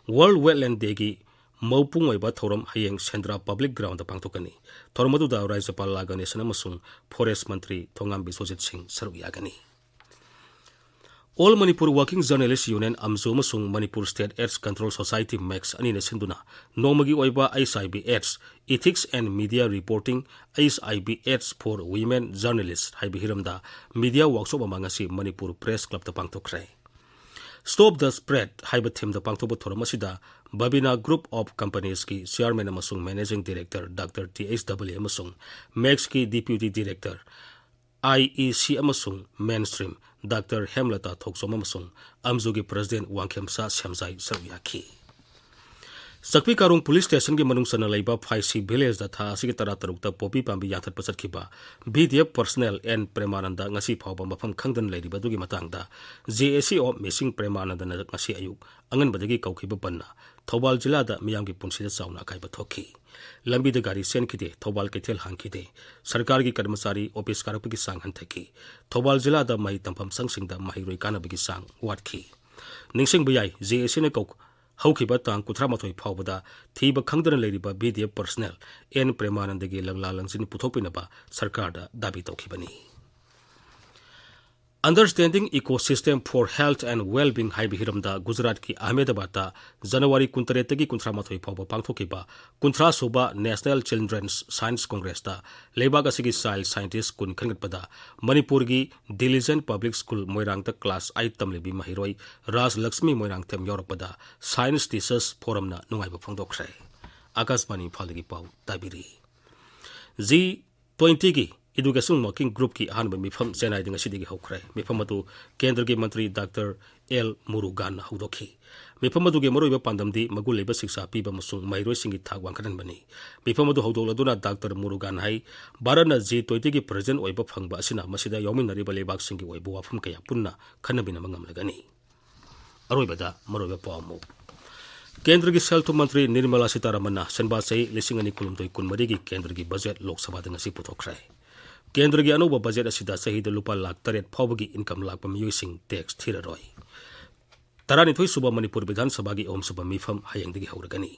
World Wetland Dayꯒꯤ ꯃꯄꯨꯡ ꯑꯣꯏꯕ ꯊꯧꯔꯝ ꯍꯌꯦꯡ ꯁꯦꯟꯗ꯭ꯔꯥ Public Groundꯗ ꯄꯥꯡꯊꯣꯛꯀꯅꯤ꯫ ꯊꯧꯔꯝ ꯑꯗꯨꯗ ꯔꯥꯖ꯭ꯌꯄꯥꯜ ꯂꯥ ꯒꯅꯦꯁꯟ ꯑꯃꯁꯨꯡ Forest ꯃꯟꯇ꯭ꯔꯤ ꯊꯣꯉꯥꯝ ꯕꯤꯁ꯭ꯋꯖꯤꯠ ꯁꯤꯡ ꯁꯔꯨꯛ ꯌꯥꯒꯅꯤ꯫ All Manipur Working Journalist Union, ꯑꯝꯖꯨ, ꯑꯃꯁꯨꯡ Manipur State AIDS Control Society, max, ꯑꯅꯤꯅ ꯁꯤꯟꯗꯨꯅ ꯅꯣꯡꯃꯒꯤ ꯑꯣꯏꯕ H I V AIDS Ethics and Media Reporting, H I V AIDS for Women Journalists ꯍꯥꯏꯕ ꯍꯤꯔꯝꯗ ꯃꯤꯗꯤꯌꯥ ꯋꯥꯔꯛꯁꯣꯞ ꯑꯃ ꯉꯁꯤ ꯃꯅꯤꯄꯨꯔ ꯄ꯭ꯔꯦꯁ ꯀ꯭ꯂꯕꯇ ꯄꯥꯡꯊꯣꯛꯈ꯭ꯔꯦ꯫ Stop the Spread ꯍꯥꯏꯕ ꯊꯤꯝꯗ ꯄꯥꯡꯊꯣꯛꯄ ꯊꯧꯔꯝ ꯑꯁꯤꯗ Babina Group of Companiesꯀꯤ chairman ꯑꯃꯁꯨꯡ managing director Doctor T H W ꯑꯃꯁꯨꯡ ꯃꯦꯛꯁꯀꯤ deputy director, I E C ꯑꯃꯁꯨꯡ Mainstream Doctor ꯍꯦꯝꯂꯇꯥ ꯊꯣꯛꯆꯣꯝ ꯑꯃꯁꯨꯡ ꯑꯝꯖꯨꯒꯤ president ꯋꯥꯡꯈꯦꯝꯆꯥ ꯁꯦꯝꯖꯥꯏ ꯁꯔꯨꯛ ꯌꯥꯈꯤ꯫ ꯆꯥꯛꯄꯤ ꯀꯥꯔꯣꯡ police stationꯒꯤ ꯃꯅꯨꯡ ꯆꯟꯅ ꯂꯩꯕ ꯐꯥꯏꯁꯤ villageꯇ ꯊꯥ ꯑꯁꯤꯒꯤ ꯇꯔꯥꯇꯔꯨꯛꯇ ꯄꯣꯄꯤ ꯄꯥꯝꯕꯤ ꯌꯥꯟꯊꯠꯄ ꯆꯠꯈꯤꯕ V D F personnel N ꯄ꯭ꯔꯦꯃꯥꯅꯟꯗ ꯉꯁꯤ ꯐꯥꯎꯕ ꯃꯐꯝ ꯈꯪꯗꯅ ꯂꯩꯔꯤꯕ ꯑꯗꯨꯒꯤ ꯃꯇꯥꯡꯗ J A C of Missing ꯄ꯭ꯔꯦꯃꯥꯅꯟꯗꯅ ꯉꯁꯤ ꯑꯌꯨꯛ ꯑꯉꯟꯕꯗꯒꯤ ꯀꯧꯈꯤꯕ ꯕꯟꯅ ꯊꯧꯕꯥꯜ ꯖꯤꯂꯥꯗ ꯃꯤꯌꯥꯝꯒꯤ ꯄꯨꯟꯁꯤꯗ ꯆꯥꯎꯅ ꯑꯀꯥꯏꯕ ꯊꯣꯛꯈꯤ꯫ ꯂꯝꯕꯤꯗ ꯒꯥꯔꯤ ꯆꯦꯟꯈꯤꯗꯦ, ꯊꯧꯕꯥꯜ ꯀꯩꯊꯦꯜ ꯍꯥꯡꯈꯤꯗꯦ, ꯁꯔꯀꯥꯔꯒꯤ ꯀꯔꯃꯆꯥꯔꯤ ꯑꯣꯐꯤꯁ ꯀꯥꯔꯛꯄꯒꯤ ꯆꯥꯡ ꯍꯟꯊꯈꯤ, ꯊꯧꯕꯥꯜ ꯖꯤꯂꯥꯗ ꯃꯍꯩ ꯇꯝꯐꯝ ꯁꯪꯁꯤꯡꯗ ꯃꯍꯩꯔꯣꯏ ꯀꯥꯅꯕꯒꯤ ꯆꯥꯡ ꯋꯥꯠꯈꯤ꯫ ꯅꯤꯡꯁꯤꯡꯕ ꯌꯥꯏ, J A Cꯅ ꯀꯧ-, ꯍꯧꯈꯤꯕ ꯇꯥꯡ ꯀꯨꯟꯊ꯭ꯔꯥ ꯃꯥꯊꯣꯏ ꯐꯥꯎꯕꯗ ꯊꯤꯕ ꯈꯪꯗꯅ ꯂꯩꯔꯤꯕ V D F personnel N ꯄ꯭ꯔꯦꯃꯥꯅꯟꯗꯒꯤ ꯂꯪꯂꯥ ꯂꯪꯖꯤꯟ ꯄꯨꯊꯣꯛꯄꯤꯅꯕ ꯁꯔꯀꯥꯔꯗ ꯗꯥꯕꯤ ꯇꯧꯈꯤꯕꯅꯤ꯫ Understanding Ecosystem for Health and Well-being ꯍꯥꯏꯕ ꯍꯤꯔꯝꯗ ꯒꯨꯖꯔꯥꯠꯀꯤ ꯑꯍꯃꯦꯗꯕꯥꯗꯇ ꯖꯅꯋꯥꯔꯤ ꯀꯨꯟꯇꯔꯦꯠꯇꯒꯤ ꯀꯨꯟꯊ꯭ꯔꯥ ꯃꯥꯊꯣꯏ ꯐꯥꯎꯕ ꯄꯥꯡꯊꯣꯛꯈꯤꯕ ꯀꯨꯟꯊ꯭ꯔꯥ ꯁꯨꯕ National Children's Science Congressꯇ ꯂꯩꯕꯥꯛ ꯑꯁꯤꯒꯤ child scientist ꯀꯨꯟ ꯈꯟꯒꯠꯄꯗ ꯃꯅꯤꯄꯨꯔꯒꯤ Diligent Public School ꯃꯣꯏꯔꯥꯡꯗ class eight ꯇꯝꯂꯤꯕꯤ ꯃꯍꯩꯔꯣꯏ ꯔꯥꯖ ꯂꯛꯁꯃꯤ ꯃꯣꯏꯔꯥꯡꯊꯦꯝ ꯌꯥꯎꯔꯛꯄꯗ Science Teachers Forumꯅ ꯅꯨꯡꯉꯥꯏꯕ ꯐꯣꯡꯗꯣꯛꯈ꯭ꯔꯦ꯫ ꯑꯥꯀꯥꯁꯕꯥꯅꯤ ꯏꯝꯐꯥꯜꯗꯒꯤ ꯄꯥꯎ ꯇꯥꯕꯤꯔꯤ꯫ G twentyꯒꯤ Education Working Groupꯀꯤ ꯑꯍꯥꯟꯕ ꯃꯤꯐꯝ ꯆꯦꯟꯅꯥꯏꯗ ꯉꯁꯤꯗꯒꯤ ꯍꯧꯈ꯭ꯔꯦ꯫ ꯃꯤꯐꯝ ꯑꯗꯨ ꯀꯦꯟꯗ꯭ꯔꯒꯤ ꯃꯟꯇ꯭ꯔꯤ Doctor L ꯃꯨꯔꯨꯒꯥꯟꯅ ꯍꯧꯗꯣꯛꯈꯤ꯫ ꯃꯤꯐꯝ ꯑꯗꯨꯒꯤ ꯃꯔꯨꯑꯣꯏꯕ ꯄꯥꯟꯗꯝꯗꯤ ꯃꯒꯨꯟ ꯂꯩꯕ ꯁꯤꯛꯁꯥ ꯄꯤꯕ ꯑꯃꯁꯨꯡ ꯃꯍꯩꯔꯣꯏꯁꯤꯡꯒꯤ ꯊꯥꯛ ꯋꯥꯡꯈꯠꯍꯟꯕꯅꯤ꯫ ꯃꯤꯐꯝ ꯑꯗꯨ ꯍꯧꯗꯣꯛꯂꯗꯨꯅ Doctor ꯃꯨꯔꯨꯒꯥꯟ ꯍꯥꯏ, ꯚꯥꯔꯠꯅ G twentyꯒꯤ president ꯑꯣꯏꯕ ꯐꯪꯕ ꯑꯁꯤꯅ ꯃꯁꯤꯗ ꯌꯥꯎꯃꯤꯟꯅꯔꯤꯕ ꯂꯩꯕꯥꯛꯁꯤꯡꯒꯤ ꯑꯣꯏꯕ ꯋꯥꯐꯝ ꯀꯌꯥ ꯄꯨꯟꯅ ꯈꯟꯅꯃꯤꯟꯅꯕ ꯉꯝꯂꯒꯅꯤ꯫ ꯑꯔꯣꯏꯕꯗ ꯃꯔꯨꯑꯣꯏꯕ ꯄꯥꯎ ꯑꯃꯨꯛ꯫ ꯀꯦꯟꯗ꯭ꯔꯒꯤ ꯁꯦꯜ ꯊꯨꯝ ꯃꯟꯇ꯭ꯔꯤ ꯅꯤꯔꯃꯂꯥ ꯁꯤꯇꯥꯔꯥꯃꯟꯅ ꯁꯦꯟꯕꯥ ꯆꯍꯤ ꯂꯤꯁꯤꯡ ꯑꯅꯤ ꯀꯨꯟꯍꯨꯝꯗꯣꯏ ꯀꯨꯟꯃꯔꯤꯒꯤ ꯀꯦꯟꯗ꯭ꯔꯒꯤ ꯕꯖꯦꯠ ꯂꯣꯛ ꯁꯚꯥꯗ ꯉꯁꯤ ꯄꯨꯊꯣꯛꯈ꯭ꯔꯦ꯫ ꯀꯦꯟꯗ꯭ꯔꯒꯤ ꯑꯅꯧꯕ ꯕꯖꯦꯠ ꯑꯁꯤꯗ ꯆꯍꯤꯗ ꯂꯨꯄꯥ ꯂꯥꯈ ꯇꯔꯦꯠ ꯐꯥꯎꯕꯒꯤ income ꯂꯥꯛꯄ ꯃꯤꯑꯣꯏꯁꯤꯡ tax ꯊꯤꯔꯔꯣꯏ꯫ ꯇꯔꯥꯅꯤꯊꯣꯏ ꯁꯨꯕ ꯃꯅꯤꯄꯨꯔ ꯕꯤꯙꯥꯟ ꯁꯚꯥꯒꯤ ꯑꯍꯨꯝꯁꯨꯕ ꯃꯤꯐꯝ ꯍꯌꯦꯡꯗꯒꯤ ꯍꯧꯔꯒꯅꯤ꯫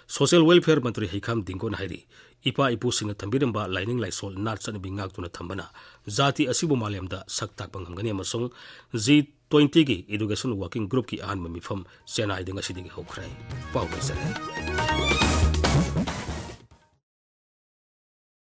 Social Welfare ꯃꯟꯇ꯭ꯔꯤ ꯍꯩꯈꯥꯝ ꯗꯤꯡꯒꯣꯟ ꯍꯥꯏꯔꯤ, ꯏꯄꯥ ꯏꯄꯨꯁꯤꯡꯅ ꯊꯝꯕꯤꯔꯝꯕ ꯂꯥꯏꯅꯤꯡ ꯂꯥꯏꯁꯣꯜ ꯅꯥꯠ ꯆꯠꯅꯕꯤ ꯉꯥꯛꯇꯨꯅ ꯊꯝꯕꯅ ꯖꯥꯇꯤ ꯑꯁꯤꯕꯨ ꯃꯥꯂꯦꯝꯗ ꯁꯛ ꯇꯥꯛꯄ ꯉꯝꯒꯅꯤ ꯑꯃꯁꯨꯡ G ꯇ꯭ꯋꯦꯟꯇꯤꯒꯤ ꯏꯗꯨꯀꯦꯁꯟ ꯋꯥꯔꯀꯤꯡ ꯒ꯭ꯔꯨꯞꯀꯤ ꯑꯍꯥꯟꯕ ꯃꯤꯐꯝ ꯆꯦꯟꯅꯥꯏꯗ ꯉꯁꯤꯗꯒꯤ ꯍꯧꯈ꯭ꯔꯦ꯫ ꯄꯥꯎ ꯂꯣꯏꯁꯤꯜꯂꯦ꯫